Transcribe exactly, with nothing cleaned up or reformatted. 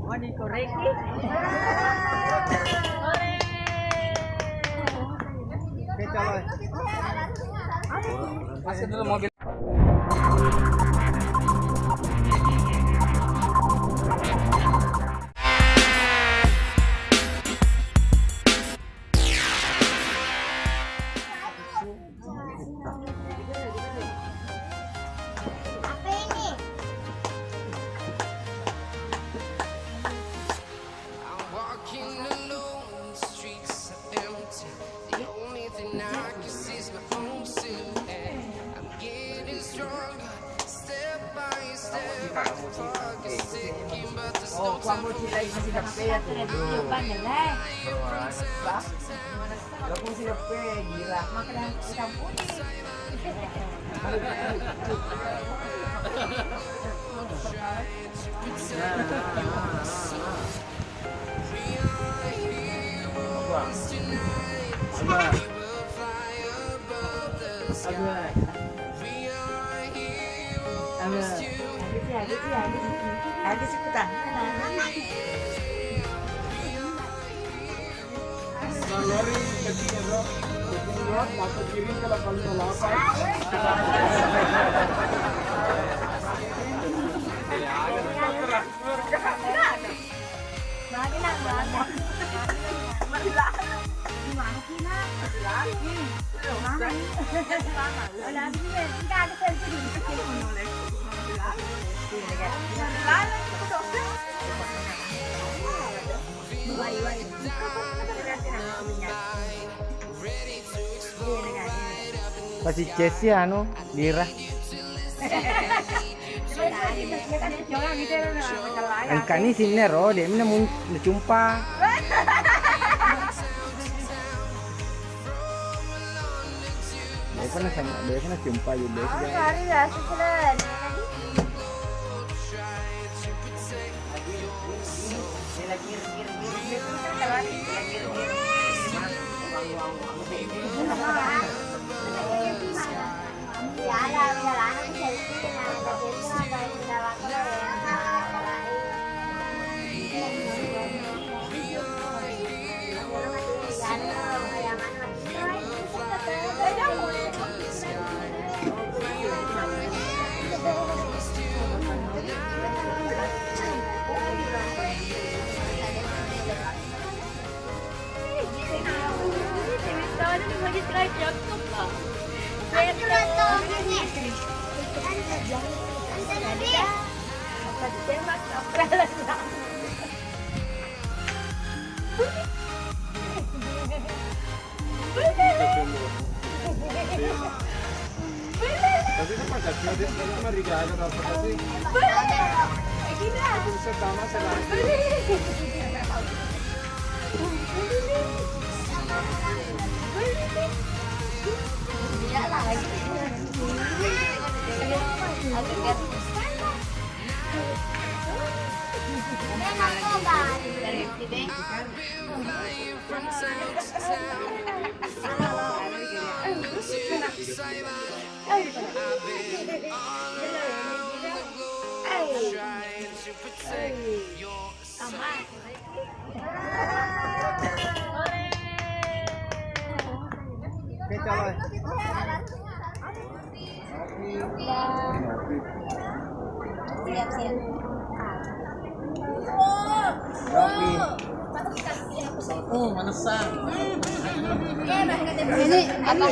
Mau dikoreki? Oke, coba. Masuk dulu mobil. Apa ini? I'm walking alone, the streets are empty. The only thing I can see is my own silhouette. I'm getting stronger, step by step. My heart is sinking, but there's no time for me. Lo fungsi depe gila. Makan yang hitam putih. Habis, habis, habis, habis, habis, habis, habis, habis. Salori kecil, bro. Buat dapat kirim ke delapan puluh delapan. Lagi lah, lagi. Lagi lah. Gimana sih, Nak? Lagi. Mana? Lagi. Enggak ada sensi di sini. Lagi. Pasi cesi anu, lira. Engkani sinnero, de' mi namun-, nacumpa. Biasa na sama, biasa nacumpa juga. Oh, hari biasa sudah. Tapi kan pancasila dia sebenarnya mah rigaga atau apa sih? Aku bisa sama sekali. Oke, coba. Siap, siap. Oh, manesan. Ini apa?